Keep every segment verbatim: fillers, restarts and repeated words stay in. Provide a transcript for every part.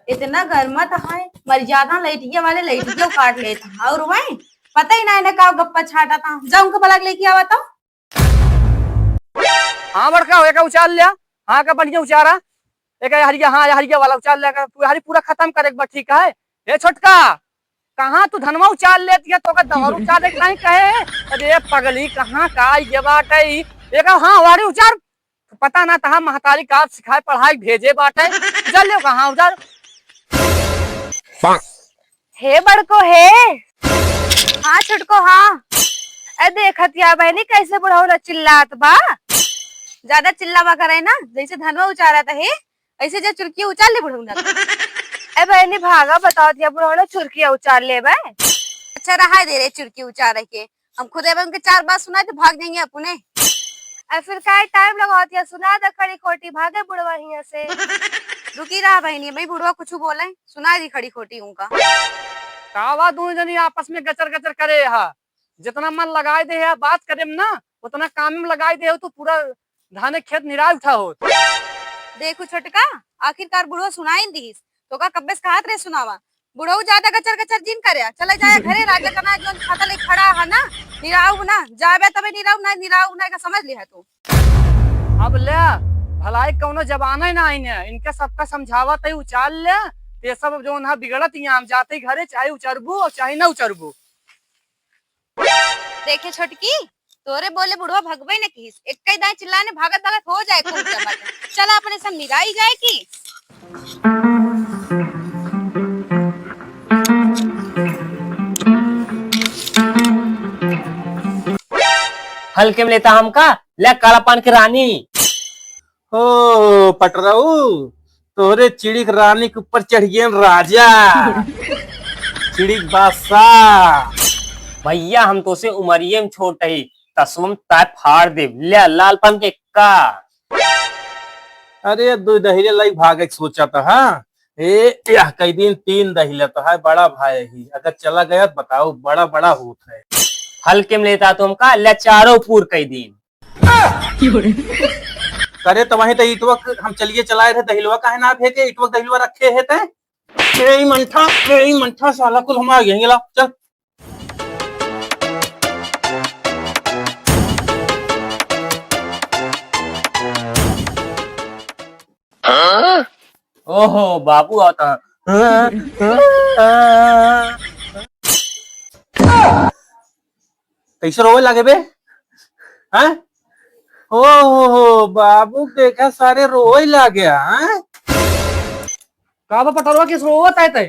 इतना गर्मा तो है, मर्यादा लइटिया वाले लइटिया काट लेत हैं। और वही पता ही ना इन्हें का गप्पा छाटा था। जा उनका बलाक लेके आवा तो। हाँ बड़का, एका उचार लिया। हाँ, का बढ़िया उचारा। एका हरिया, हाँ, हरिया वाला उचार लिया, तू हरी पूरा खतम करे एक बार, ठीक है? ए छोटका, कहाँ तू धनवा उचार लेत है, तोका दमरू उचार लेत नहीं कहे? अरे पगली, कहाँ का ये बात है ई? एका, हाँ, हरी उचार। पता ना तहा महतारी का सिखाए पढ़ाई भेजे बाटे। उचार ले कहाँ उचार। हे बड़को हे। हाँ छोटको हाँ। ए देखत या बहनी कैसे बुढ़ौला चिल्लात बा। ज्यादा चिल्लावा करे ना, जैसे धनवा उचारत है, ऐसे जा चुरकिया उचार ले बुढ़ौला। ए बहनी भागा बतावत या बुढ़ौला चुरकिया उचार लेबे। अच्छा रहा दे रे चुरकी उचार के। हम खुद एबे उनके चार बात सुनाई तो भाग जाइहैं अपने। अरे फिर काहे टाइम लगावत या, सुना दे खड़ी खोटी, भागे बुढ़वा हियां से। रुकी रहा बहनी, मैं बुढ़वा कुछ बोले, सुनाई दी खड़ी खोटी उनका। का बा दोनों जनी आपस में गचर गचर करे हा? जितना मन लगाए दे हा बात करे में ना, उतना काम में लगाए दे हो तो पूरा धाने खेत निराय उठा होत। देखो छोटका, आखिरकार बुढ़वा सुनाई दिहिस, तोका कब्बे से कहत रहे सुनावा। बुढ़ऊ ज्यादा गचर गचर जिन करे, चले जाए घरे, राजा कना जोन छाता लेके खड़ा है ना, निराऊ ना, जाबे तबे निराऊ ना, निराऊ ना, का समझ लिहा तू। अब ले, भलाई कौनो जमाना ही ना आईने, इनके सबका समझावा तई उचार ले, ये सब जोन है बिगड़त ही, हम जाते ही घरे, चाहे उचरबू और चाहे ना उचरबू। देखे छोटकी, तोरे बोले बुढ़वा भगबे न किहिस, एक्कै दाएं चिल्लाने भागत भागत हो जाए खूब जमा। चला अपने सब निराई जाए की। हल्के में लेता हमका, ले काला पान के रानी। हो पटरऊ, तोहरे चिड़िक रानी के ऊपर चढ़ गए राजा, चिड़िक बादशाह। भैया, हम तोसे उमरिये में छोट ही, तसवम ताय फाड़ देब। ले, लाल पान के का? अरे, दो दहिले लाई भागे के सोचा था, हाँ? ए, यह कई दिन तीन दहिले तो है, बड़ा भाई ही। अगर चला गया तो बताओ, बड़ा, बड़ा होत है। हल्के में लेता तुमका, ले चारों पूर कई दिन। करे तो वहीं तो ईटवा क-, हम चलिए चलाए रहे, दहिलवा काहे ना फेंके, ईटवा क दहिलवा रखे है तै। ए, ई मंठा, ए, ई मंठा, साला कुल हम आ गए, ला, चल। ओहो, बाबू आता। कैसे रोवे लागे बे? हैं? ओ हो हो, बाबू देखा सारे रोवे लागे, हैं? का बा पटरवा, किस रोवत है तै?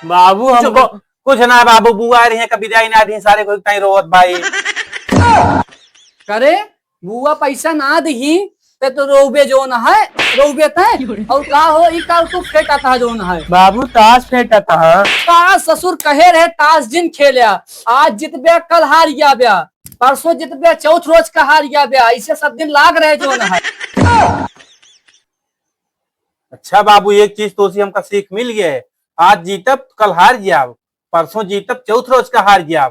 बाबू, कुछ हमको कुछ ना बाबू, बुआ रही है, कभी जाई ना रही, सारे कोई ताई रोवत भाई। करे, बुआ पैसा ना दिही, ते तो रोबे जोन है, रोबे तै। और का हो, ई का तू फेंकत हा जोन है? बाबू, ताश फेंकत हा। ताश ससुर कहे रहे, ताश जिन खेल्या। आज जितबे, कल हार गया ब्या, परसों जितबे, चौथ रोज का हार गया ब्या, ऐसे सब दिन लाग रहे जोन है। अच्छा बाबू, एक चीज तो सी हमका सीख मिल गया है, आज जीतब, कल हार गया, परसों जीतब, चौथ रोज का हार गया।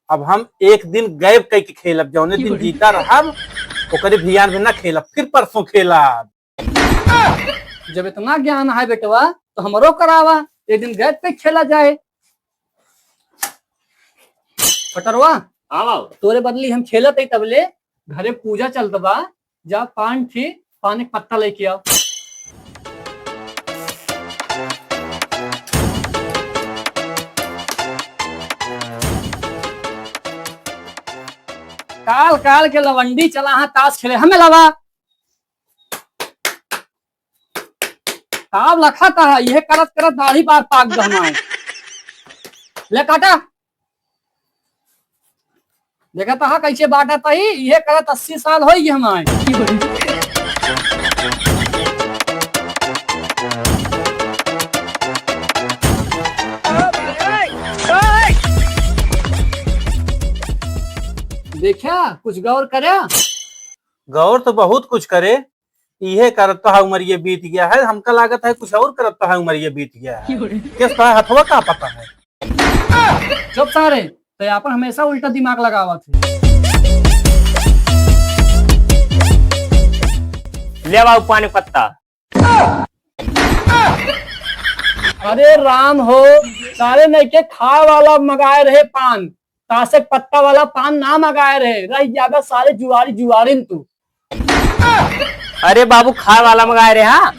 अब हम एक दिन गैप कई के खेलब, जौने दिन जीता रहब, ओकरे भियान में ना खेलब, फिर परसों खेलब। जब इतना ज्ञान है बेटवा, तो हमरो करावा, एक दिन गैप पे खेला जाए। पटरवा, हाँ बाबू। तोरे बदली हम खेलत है तबले, घरे पूजा चलत बा, जा पान ठी, पान एक पत्ता लेके आओ। काल काल के लवंडी चला हाँ ताश खेले, हमें लवा। ताव लखा ता है, यह करत करत दाढ़ी बार पाक गहना है। ले काटा। देखा ता कैसे बाटा तही, यह करत अस्सी साल होई गए हमारे। देखा, कुछ गौर करे? गौर तो बहुत कुछ करे, इहे करत तो है उमरिये बीत गया है, हमका लागत है कुछ और करत तो है उमरिये बीत गया है। किस तो है हथवा का पता है। चुप सारे, तो आपन हमेशा उल्टा दिमाग लगावत है। ले बाबू पान एक पत्ता। अरे राम हो, सारे नइके खाए वाला मगाए रहे पान, तासे के पत्ता वाला पान ना मगाए रहे। रह जाबे सारे जुआरी जुआरिन तू। अरे बाबू, खाए वाला मगाए रहे, हाँ?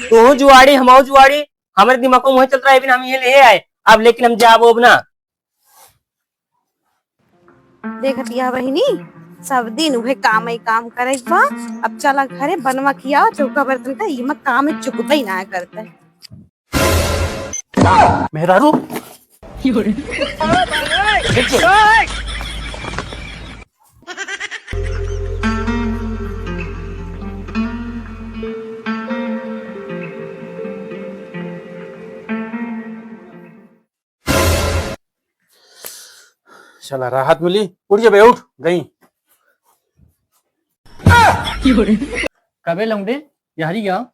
तू जुआरी, हम जुआरी, हमरे दिमाग में वही चलत रहा, अभी हम ये ले आए, अब लेकिन हम जाबो अब ना। देखतिया बहिनी, सब दिन उहे काम ही काम करे के बा। अब चला घरे बनवा खियावा, चौका बर्तन का, इमा काम चुकबे ना करते। मेहरारू। चला, राहत मिली। उठ जा बे, उठ, गई। कबे लौंडे, यहरी गया।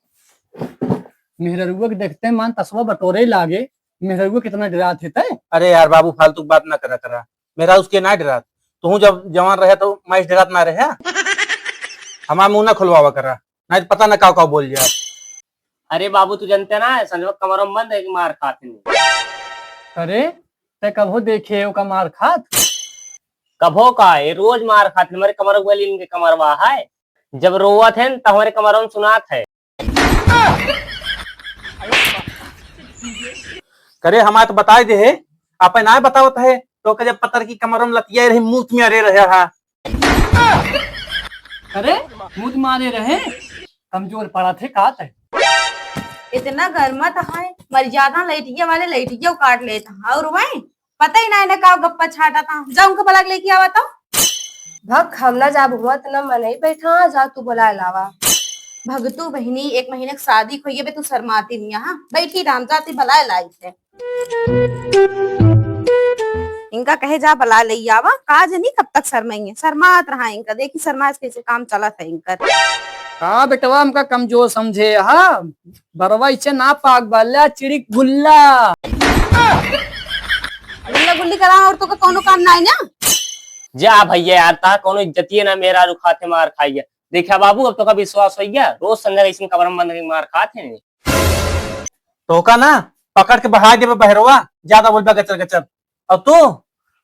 मेहररुआ के देखते मान तसवा बटोरे लागे। मेहररुआ कितना डरात है तय। अरे यार बाबू, फालतू की बात ना करा करा। मेहरारू उसके ना डरात। तू जब जवान रहे तो माइस डरात ना रहे। हमार मुंह ना खुलवावा करा, नहीं तो पता ना काव काव बोल जाए। अरे बाबू, तू जानते ना है, संजवा कमरवा में बंद है कि मार खात है। अरे, ते कबो देखे ओका मार खात? कबो का, ये रोज मार खात है, हमारे कमर वाली इनके कमरवा है। जब रोवत है न, तो हमारे कमरवा में सुनात है। करे, हमारे तो बताए दे है, आपे ना बतावत है, तो के जब पतर की कमरवा में लतिया रही, मुंह में अरे रहे हा। अरे, मुंह मारे रहे, कमजोर पड़ा थे, का थे? इतना गर्मा तो है, मर जाता, लइटिया वाले लइटिया काट लेता, और वही पता ही ना इन्हें का गप्पा छाटा था। जा उनका बुला के लेके आवा तो। भग, हम ना जाब, हुआ तो ना मनई बैठा, जा तू बुलाए लावा। भगतू बहिनी, एक महीने की शादी खोइए बे, तू शर्माती नहीं, हाँ? बैठी राम, जाती बुलाए लाई थे। इनका कहे जा बला ले आवा, का जनी कब तक शर्माएंगे, शर्मात रहा इनका, देखी शर्मा से कैसे काम चलत है इनकर। का बेटवा हमका कमजोर समझे हा? बरवा इच्छे ना पाक बाल्या चिड़िक गुल्ला। गुल्ला गुल्ली करा और तो का कोनो काम ना है ना? जा भैया यार, ता कोनो इज्जतिये ना, मेहरारू खाते मार खाइया। देखा बाबू, अब तो का विश्वास हो गया, रोज संजय ऐसे कमरा में बंद करके मार खाते हैं। तोहका ना पकड़ के बहा देबे बहरवा, ज्यादा बोलबे गचर गचर। और तू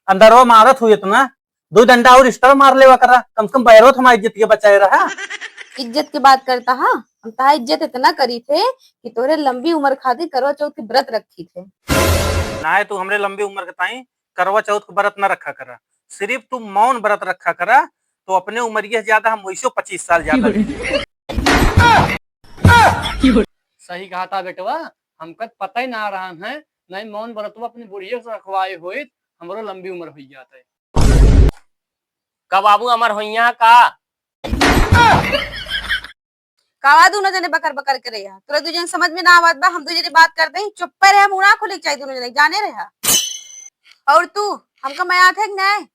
अंदरवा मारत हुई इतना, दो डंडा और extra मार लेवा करा, कम से कम बहरवा तो हमारी इज्जत के बचाए रहा। इज्जत की बात करता हा, हम तहा इज्जत इतना करी थे कि तोरे लंबी उम्र खातिर करवा चौथ के व्रत रखी थे। ना है तू हमरे लंबी उम्र के ताई करवा चौथ के व्रत न रखा करा, सिर्फ तू मौन व्रत रखा करा, तो अपने उमरिया से ज्यादा हम वैसे पच्चीस साल ज्यादा जिए। सही कहा था बेटवा, हमका तो पता ही ना रहा है, नहीं मौन व्रतवा अपनी बुढ़िया से रखवाए होइत, हमरो लंबी उम्र हुई जात है। का बाबू अमर होइया का? कावा दोनों जने बकर बकर करे हा? तोरा दू जने समझ में ना आवत बा, हम दू जने बात करते ही चुप्पे रहे, मुंह ना खोले के चाही दोनों जने, जाने रहे हा। और तू, हमका मयात है कि नहीं?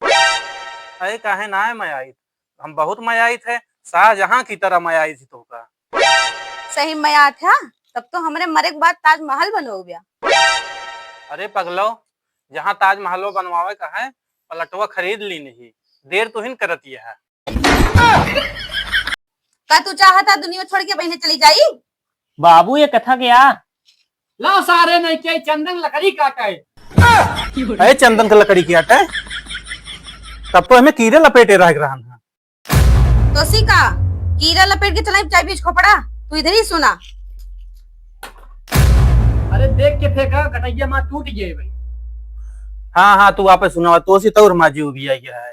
अरे काहे ना है मयाइत, हम बहुत मयाइत है, शाहजहां की तरह मयाइत ही तोहका। सही मयात है, तब तो हमरे मरे के बाद ताजमहल बनोब्या। अरे पगलो, जहाँ ताजमहलो बनवावे का है, पलटवा खरीद ली नहीं, देर तुहिन करत यह है। का तू चाहता दुनिया छोड़ के बहने चली जाई? बाबू, ये कथा क्या? ला सारे नहीं के चंदन लकड़ी काटे। अरे चंदन का लकड़ी काटे? तब तो हमें कीड़े लपेटे रह रहन है। तो सी का? कीड़ा लपेट के चलाई चाहे बीच खोपड़ा? तू इधर ही सुना। अरे देख के फेंका, कटैया माँ टूट गई भाई। हाँ, हाँ, तू वापस सुनावा, तो सी तौर माँ जीव भी आई है।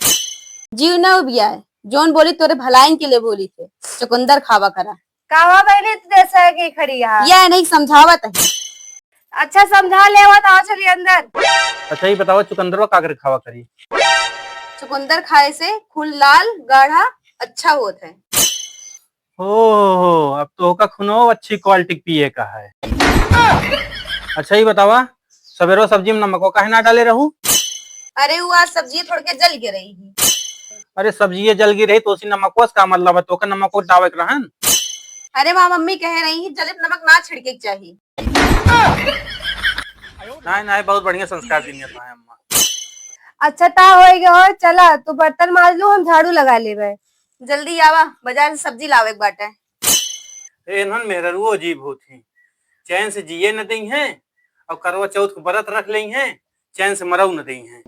जीव ना उबिया है, जौन बोली तोरे भलाइन के लिए बोली थे, चुकंदर खावा करा। कावा बहनी तू जैसे है कि खड़ी है? ये नहीं समझावत है। अच्छा समझा लेवा तो चली अंदर। अच्छा ये बतावा चुकंदरवा का करे खावा करी? चुकंदर खाए से खून लाल गाढ़ा अच्छा होत है। हो, हो, अब तो ओका खूनो अच्छी quality के पिए का है। अच्छा ये बतावा, सवेरो सब्जी में नमको काहे ना डाले रहू? अरे वो आज सब्जी थोड़ के जल गई रही। अरे सब्जी जल गई रही तो उसी नमको से का मतलब है, तो का नमको डावे के रहन? अरे वहाँ मम्मी कह रही है जले पे नमक ना छिड़के के चाहिए। नहीं, नहीं, बहुत बढ़िया संस्कार दी है अम्मा। अच्छा ता होई गए हो, चला तू बर्तन माज लू, हम झाड़ू लगा लेबे। जल्दी आवा, बाजार से सब्जी लावे के बाटे। ए, इन्हन मेहररुओ अजीब होत ही, चैन से जिए न देई हैं, और करवा चौथ को व्रत रख लेइहैं, चैन से मरऊ न देइहैं।